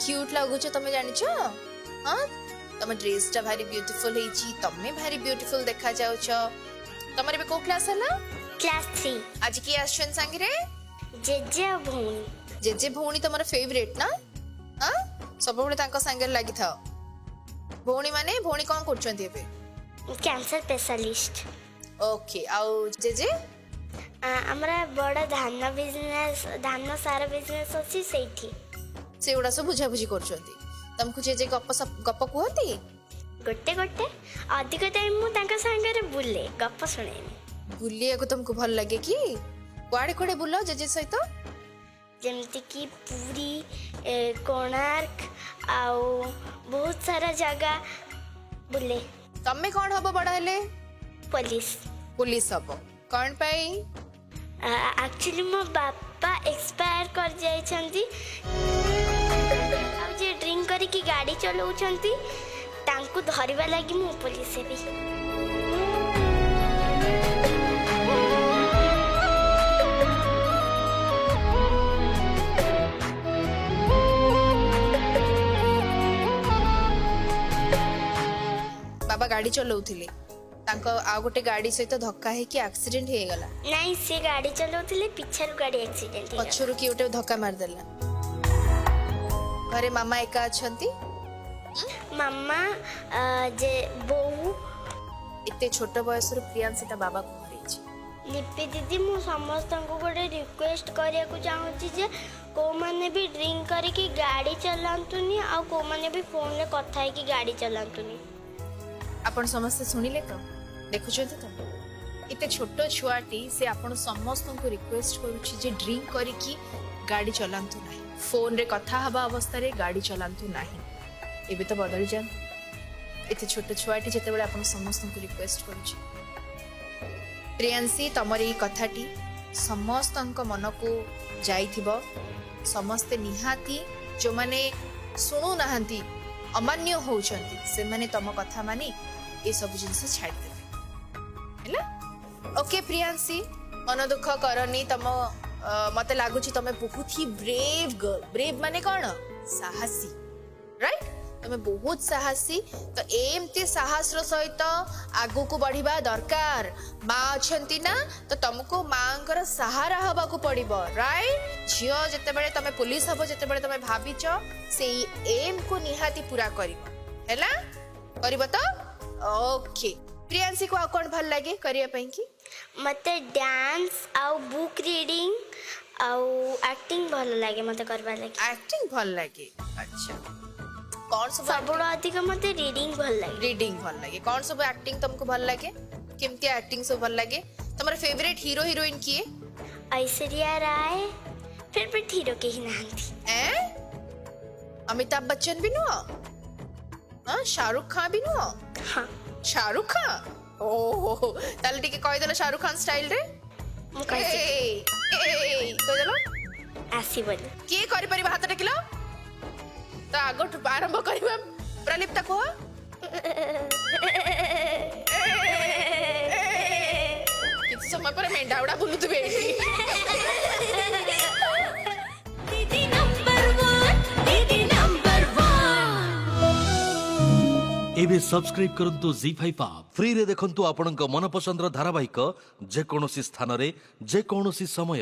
Cute ଲାଗୁଛ ତମେ ଜାଣିଛ? ହଁ, ତମ ଡ୍ରେସଟା ଭାରି ବ୍ୟୁଟିଫୁଲ ହେଇଛି, ତମେ ଭାରି ବ୍ୟୁଟିଫୁଲ ଦେଖାଯାଉଛ। ତମର ଏବେ କୋଉ କ୍ଲାସ ହେଲା? କ୍ଲାସ୍ 3। ଆଜି କିଏ ଆସିଛନ୍ତି ସାଙ୍ଗରେ? ଜେଜେ ଆଉ ଭଉଣୀ। ଜେଜେ ଭଉଣୀ ତମର ଫେଭରେଟ୍ ନା? ହଁ, ସବୁବେଳେ ତାଙ୍କ ସାଙ୍ଗରେ ଲାଗିଥାଅ। ଭଉଣୀ ମାନେ, ଭଉଣୀ କଣ କରୁଛନ୍ତି ଏବେ? Cancer specialist. Okay, ଆଉ ଜେଜେ? ଆମର ବଡ଼ ଧାନ ବିଜନେସ୍, ଧାନ ସାର ବିଜନେସ୍ ଅଛି ସେଇଠି। ସେଗୁଡ଼ା ସବୁ ବୁଝାବୁଝି କରୁଛନ୍ତି। ତମକୁ ଜେଜେ ଗପ ଗପ କୁହନ୍ତି? ଗୋଟେ ଗୋଟେ, ଅଧିକ ଟାଇମ୍ ମୁଁ ତାଙ୍କ ସାଙ୍ଗରେ ବୁଲେ, ଗପ ଶୁଣେନି। ବୁଲିବାକୁ ତମକୁ ଭଲ ଲାଗେ କି? କୁଆଡେ କୁଆଡେ ବୁଲ ଜେଜେ ସହିତ? ଯେମିତିକି ପୁରୀ, କୋଣାର୍କ ଆଉ ବହୁତ ସାରା ଜାଗା ବୁଲେ। ତମେ କଣ ହବ ବଡ ହେଲେ? ପୋଲିସ। ପୋଲିସ ହବ? କଣ ପାଇଁ? ଆକ୍ଚୁଆଲି ମୋ ବାପା ଏକ୍ସପାୟାର କରିଯାଇଛନ୍ତି, ଆଉ ଯିଏ ଡ୍ରିଙ୍କ କରିକି ଗାଡ଼ି ଚଲାଉଛନ୍ତି ତାଙ୍କୁ ଧରିବା ଲାଗି ମୁଁ ପୋଲିସ ହେବି। ବାବା ଗାଡି ଚଲାଉଥିଲେ, ତାଙ୍କ ଆଉ ଗୋଟେ ଗାଡି ସହିତ ଧକ୍କା ହେଇକି ଆକ୍ସିଡେଣ୍ଟ ହେଇଗଲା? ନାଇଁ, ସେ ଗାଡ଼ି ଚଲାଉଥିଲେ, ପିଛାରୁ ଗାଡ଼ି ଆକ୍ସିଡେଣ୍ଟ ହେଇଗଲା। ପଛରୁ କିଏ ଗୋଟେ ଧକ୍କା ମାରିଦେଲା। ଘରେ ମାମା ଏକା ଅଛନ୍ତି? ମାମା, ଯେ ବୋଉ। ଏତେ ଛୋଟ ବୟସରୁ ପ୍ରିୟାଂଶୀ ତା ବାବାକୁ ହରେଇଛି। ଲିପି ଦିଦି, ମୁଁ ସମସ୍ତଙ୍କୁ ଗୋଟେ ରିକ୍ୱେଷ୍ଟ କରିବାକୁ ଚାହୁଁଛି ଯେ କୋଉମାନେ ବି ଡ୍ରିଙ୍କ କରିକି ଗାଡ଼ି ଚଲାନ୍ତୁନି, ଆଉ କୋଉମାନେ ବି ଫୋନରେ କଥା ହେଇକି ଗାଡ଼ି ଚଲାନ୍ତୁନି। ଆପଣ ସମସ୍ତେ ଶୁଣିଲେ ତ, ଦେଖୁଛନ୍ତି ତ, ଏତେ ଛୋଟ ଛୁଆଟି ସେ ଆପଣ ସମସ୍ତଙ୍କୁ ରିକ୍ୱେଷ୍ଟ କରୁଛି ଯେ ଡ୍ରିଙ୍କ କରିକି ଗାଡ଼ି ଚଲାନ୍ତୁ ନାହିଁ, ଫୋନରେ କଥା ହେବା ଅବସ୍ଥାରେ ଗାଡ଼ି ଚଲାନ୍ତୁ ନାହିଁ। ଏବେ ତ ବଦଳି ଯାଆନ୍ତୁ। ଏତେ ଛୋଟ ଛୁଆଟି ଯେତେବେଳେ ଆପଣ ସମସ୍ତଙ୍କୁ ରିକ୍ୱେଷ୍ଟ କରୁଛି। ପ୍ରିୟାଂଶୀ, ତମର ଏଇ କଥାଟି ସମସ୍ତଙ୍କ ମନକୁ ଯାଇଥିବ। ସମସ୍ତେ ନିହାତି, ଯେଉଁମାନେ ଶୁଣୁନାହାନ୍ତି, ଅମାନ୍ୟ ହଉଛନ୍ତି, ସେମାନେ ତମ କଥା ମାନି ଏସବୁ ଜିନିଷ ଛାଡ଼ିଦେବେ। ହେଲା? ଓକେ ପ୍ରିୟାଂଶୀ, ମନ ଦୁଃଖ କରନି। ତମ ମତେ ଲାଗୁଛି ତମେ ବହୁତ ହି ବ୍ରେଭ୍ ଗର୍ଲ। ବ୍ରେଭ୍ ମାନେ କଣ? ସାହସୀ, ରାଇଟ୍? ତମେ ବହୁତ ସାହସୀ, ତ ଏମିତି ସାହସର ସହିତ ଆଗକୁ ବଢିବା ଦରକାର। ମା ଅଛନ୍ତି ନା, ତ ତମକୁ ମାଙ୍କର ସାହାରା ହବାକୁ ପଡିବ, ରାଇଟ୍? ଝିଅ, ଯେତେବେଳେ ତମେ ପୋଲିସ ହବ, ଯେତେବେଳେ ତମେ ଭାବିଛ, ସେଇ ଏମ୍କୁ ନିହାତି ପୁରା କରିବ। ହେଲା? କରିବ ତ? ଓକେ। ପ୍ରିୟାଂଶୀକୁ ଆଉ କଣ ଭଲ ଲାଗେ କରିବା ପାଇଁ କି? ମତେ ଡ୍ୟାନ୍ସ ଆଉ ବୁକ୍ ରିଡ଼ିଂ ଆଉ ଆକ୍ଟିଂ ଭଲ ଲାଗେ ମତେ କରିବା ଲାଗି। ଆକ୍ଟିଂ ଭଲ ଲାଗେ? ଆଚ୍ଛା, କଣ ସବୁ? ସବୁଠୁ ଅଧିକ ମତେ ରିଡ଼ିଂ ଭଲ ଲାଗେ। ରିଡ଼ିଂ ଭଲ ଲାଗେ। କଣ ସବୁ ଆକ୍ଟିଂ ତମକୁ ଭଲ ଲାଗେ? କେମିତି ଆକ୍ଟିଂ ସବୁ ଭଲ ଲାଗେ? ତମର ଫେଭରେଟ ହିରୋ ହିରୋଇନ କିଏ? ଐଶ୍ୱର୍ଯ୍ୟା ରାୟ। ଫେଭରେଟ ହିରୋ କେହି ନାହାନ୍ତି। ଅମିତାଭ ବଚ୍ଚନ ବି ନୁହଁ? ହଁ, ଶାହରୁଖ ଖାଁ ବି ନୁହଁ? ହଁ। ଶାହରୁଖ ଖାଁ? ଓହୋ, ତାହେଲେ ଟିକେ କହିଦେଲ ଶାହରୁଖ ଖାନ ଷ୍ଟାଇଲରେ। ମୁଁ କହିଦେଲ। ଆସିବନି। କିଏ କରିପାରିବ? ହାତ ଟେକିଲ ତ। ଆଗଠୁ ଆରମ୍ଭ କରିବା। ପ୍ରଲିପ୍ତା, କୁହ। କିଛି ସମୟ ପରେ ମେଣ୍ଢା ଗୁଡା ବୁଲୁଥିବେ ଏଇଠି। ଦିଦି ନମ୍ବର 1, ଦିଦି ନମ୍ବର 1। ଏବେ ସବସ୍କ୍ରାଇବ୍ କରନ୍ତୁ ଜି5 ଆପ୍, ଫ୍ରିରେ ଦେଖନ୍ତୁ ଆପଣଙ୍କ ମନପସନ୍ଦର ଧାରାବାହିକ ଯେକୌଣସି ସ୍ଥାନରେ, ଯେକୌଣସି ସମୟରେ।